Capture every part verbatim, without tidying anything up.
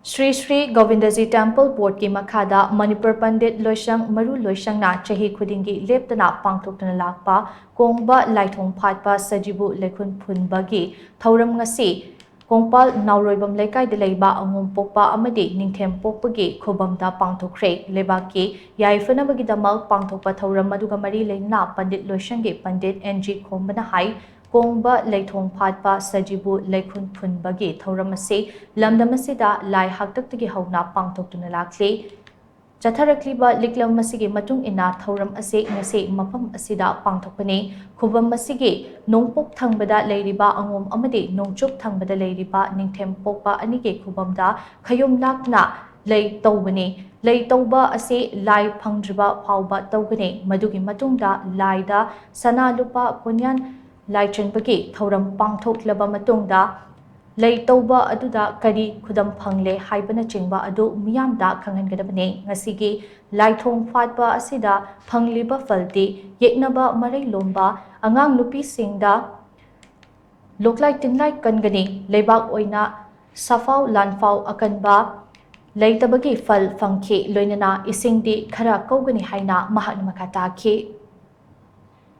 Shri Shri Govindaji temple ꯕꯣꯔꯗꯀꯤ ꯃꯈꯥꯗ ꯃꯅꯤꯄꯨꯔ ꯄꯟꯗꯤꯠ ꯂꯣꯏꯁꯪ ꯃꯔꯨ ꯂꯣꯏꯁꯪꯅ ꯆꯍꯤ ꯈꯨꯗꯤꯡꯒꯤ ꯂꯦꯞꯇꯅ ꯄꯥꯡꯊꯣꯛꯇꯨꯅ ꯂꯥꯛꯄ ꯀꯣꯡꯕ ꯂꯥꯏꯊꯣꯡ ꯐꯥꯠꯄ ꯁꯖꯤꯕꯨ ꯂꯩꯈꯨꯟ ꯐꯨꯟꯕꯒꯤ ꯊꯧꯔꯝ ꯉꯁꯤ ꯀꯣꯡꯄꯥꯜ ꯅꯥꯎꯔꯣꯏꯕꯝ ꯂꯩꯀꯥꯏꯗ ꯂꯩꯕ ꯑꯉꯣꯝ ꯄꯣꯛꯄ ꯑꯃꯗꯤ ꯅꯤꯡꯊꯦꯝ ꯄꯣꯛꯄꯒꯤ ꯈꯨꯕꯝꯗ ꯄꯥꯡꯊꯣꯛꯈ꯭ꯔꯦ꯫ ꯂꯩꯕꯥꯛꯀꯤ ꯌꯥꯏꯐꯅꯕꯒꯤꯗꯃꯛ ꯄꯥꯡꯊꯣꯛꯄ ꯊꯧꯔꯝ ꯑꯗꯨꯒ ꯃꯔꯤ ꯂꯩꯅꯅ ꯄꯟꯗꯤꯠ ꯂꯣꯏꯁꯪꯒꯤ ꯄꯟꯗꯤꯠ ꯑꯦꯟ ꯖꯤ ꯈꯣꯝꯕꯅ ꯍꯥꯏ, ꯀꯣꯡꯕ ꯂꯩꯊꯣꯡ ꯐꯥꯠꯄ ꯁꯖꯤꯕꯨ ꯂꯩꯈꯨꯟ ꯐꯨꯟꯕꯒꯤ ꯊꯧꯔꯝ ꯑꯁꯤ ꯂꯝꯗꯝ ꯑꯁꯤꯗ ꯂꯥꯏ ꯍꯥꯛꯇꯛꯇꯒꯤ ꯍꯧꯅ ꯄꯥꯡꯊꯣꯛꯇꯨꯅ ꯂꯥꯛꯂꯤ꯫ ꯆꯠꯊꯔꯛꯂꯤꯕ ꯂꯤꯛꯂꯝ ꯑꯁꯤꯒꯤ ꯃꯇꯨꯡ ꯏꯟꯅ ꯊꯧꯔꯝ ꯑꯁꯤ ꯉꯁꯤ ꯃꯐꯝ ꯑꯁꯤꯗ ꯄꯥꯡꯊꯣꯛꯄꯅꯤ꯫ ꯈꯨꯕꯝ ꯑꯁꯤꯒꯤ ꯅꯣꯡꯄꯣꯛ ꯊꯪꯕꯗ ꯂꯩꯔꯤꯕ ꯑꯉꯣꯝ ꯑꯃꯗꯤ ꯅꯣꯡꯆꯨꯞ ꯊꯪꯕꯗ ꯂꯩꯔꯤꯕ ꯅꯤꯡꯊꯦꯝ ꯄꯣꯛꯄ ꯑꯅꯤꯒꯤ ꯈꯨꯕꯝꯗ ꯈꯌꯣꯝ ꯂꯥꯛꯇꯨꯅ ꯂꯩ ꯇꯧꯕꯅꯤ꯫ ꯂꯩ ꯇꯧꯕ ꯑꯁꯤ ꯂꯥꯏ ꯐꯪꯗ꯭ꯔꯤꯕ ꯐꯥꯎꯕ ꯇꯧꯒꯅꯤ꯫ ꯃꯗꯨꯒꯤ ꯃꯇꯨꯡꯗ ꯂꯥꯏꯗ ꯁꯅꯥ ꯂꯨꯄꯥ ꯀꯣꯟꯌꯥꯟ ꯂꯥꯏꯆꯤꯟꯕꯒꯤ ꯊꯧꯔꯝ ꯄꯥꯡꯊꯣꯛꯂꯕ ꯃꯇꯨꯡꯗ, ꯂꯩ ꯇꯧꯕ ꯑꯗꯨꯗ ꯀꯔꯤ ꯈꯨꯗꯝ ꯐꯪꯂꯦ ꯍꯥꯏꯕꯅꯆꯤꯡꯕ ꯑꯗꯨ ꯃꯤꯌꯥꯝꯗ ꯈꯪꯍꯟꯒꯗꯕꯅꯤ꯫ ꯉꯁꯤꯒꯤ ꯂꯥꯏꯊꯣꯡ ꯐꯥꯠꯄ ꯑꯁꯤꯗ ꯐꯪꯂꯤꯕ ꯐꯜꯗꯤ ꯌꯦꯛꯅꯕ ꯃꯔꯩ ꯂꯣꯝꯕ ꯑꯉꯥꯡ ꯅꯨꯄꯤꯁꯤꯡꯗ ꯂꯣꯛꯂꯥꯏ ꯇꯤꯟꯂꯥꯏ ꯀꯟꯒꯅꯤ, ꯂꯩꯕꯥꯛ ꯑꯣꯏꯅ ꯁꯥꯐꯥꯎ ꯂꯥꯟꯐꯥꯎ ꯑꯀꯟꯕ ꯂꯩꯇꯕꯒꯤ ꯐꯜ ꯐꯪꯈꯤ, ꯂꯣꯏꯅꯅ ꯏꯁꯤꯡꯗꯤ ꯈꯔ ꯀꯧꯒꯅꯤ ꯍꯥꯏꯅ ꯃꯍꯥꯛꯅ ꯃꯈꯥ ꯇꯥꯈꯤ꯫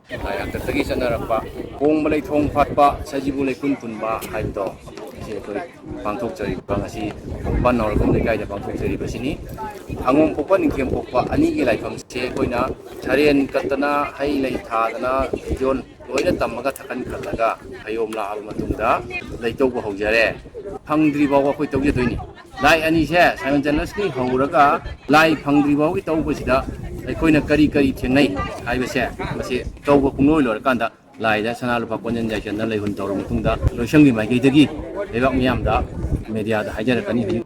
ꯂꯥꯏ ꯍꯥꯛꯇꯛꯇꯒꯤ ꯆꯠꯅꯔꯛꯄ ꯀꯣꯡꯕ ꯂꯩꯊꯣꯡ ꯐꯥꯠꯄ ꯁꯖꯤꯕꯨ ꯂꯩꯈꯨꯟ ꯐꯨꯟꯕ ꯍꯥꯏꯕꯗꯣ, ꯉꯁꯤ ꯑꯩꯈꯣꯏ ꯄꯥꯡꯊꯣꯛꯆꯔꯤꯕ, ꯉꯁꯤ ꯀꯣꯡꯄꯥꯜ ꯅꯥꯎꯔꯣꯏꯕꯝ ꯂꯩꯀꯥꯏꯗ ꯄꯥꯡꯊꯣꯛꯆꯔꯤꯕꯁꯤꯅꯤ꯫ ꯑꯉꯣꯝ ꯄꯣꯛꯄ ꯅꯤꯡꯊꯦꯝ ꯄꯣꯛꯄ ꯑꯅꯤꯒꯤ ꯂꯥꯏꯐꯝꯁꯦ ꯑꯩꯈꯣꯏꯅ ꯁꯔꯦꯟ ꯀꯠꯇꯅ, ꯍꯩ ꯂꯩ ꯊꯥꯗꯅ, ꯐꯤꯖꯣꯜ ꯂꯣꯏꯅ ꯇꯝꯃꯒ ꯊꯥꯀꯟ ꯈꯠꯂꯒ ꯈꯌꯣꯝ ꯂꯥꯛꯑꯕ ꯃꯇꯨꯡꯗ ꯂꯩꯇꯧꯕ ꯍꯧꯖꯔꯦ꯫ ꯐꯪꯗ꯭ꯔꯤ ꯐꯥꯎꯕ ꯑꯩꯈꯣꯏ ꯇꯧꯖꯗꯣꯏꯅꯤ꯫ ꯂꯥꯏ ꯑꯅꯤꯁꯦ ꯁꯥꯏꯃꯟ ꯆꯟꯗ꯭ꯔꯁꯀꯤ ꯍꯧꯔꯒ ꯂꯥꯏ ꯐꯪꯗ꯭ꯔꯤ ꯐꯥꯎꯒꯤ ꯇꯧꯕꯁꯤꯗ ꯑꯩꯈꯣꯏꯅ ꯀꯔꯤ ꯀꯔꯤ ꯊꯦꯡꯅꯩ ꯍꯥꯏꯕꯁꯦ, ꯃꯁꯤ ꯇꯧꯕ ꯄꯨꯡꯂꯣꯏ ꯂꯣꯏꯔꯀꯥꯟꯗ ꯂꯥꯏꯗ ꯁꯅꯥ ꯂꯨꯄꯥ ꯀꯣꯟꯖꯟ ꯌꯥꯏꯁꯟꯅ ꯂꯩꯍꯨꯟ ꯇꯧꯔꯕ ꯃꯇꯨꯡꯗ ꯂꯣꯏꯁꯪꯒꯤ ꯃꯥꯏꯀꯩꯗꯒꯤ ꯂꯩꯕꯥꯛ ꯃꯤꯌꯥꯝꯗ, ꯃꯦꯗꯤꯌꯥꯗ ꯍꯥꯏꯖꯔꯛꯀꯅꯤ꯫ ꯍꯧꯖꯤꯛ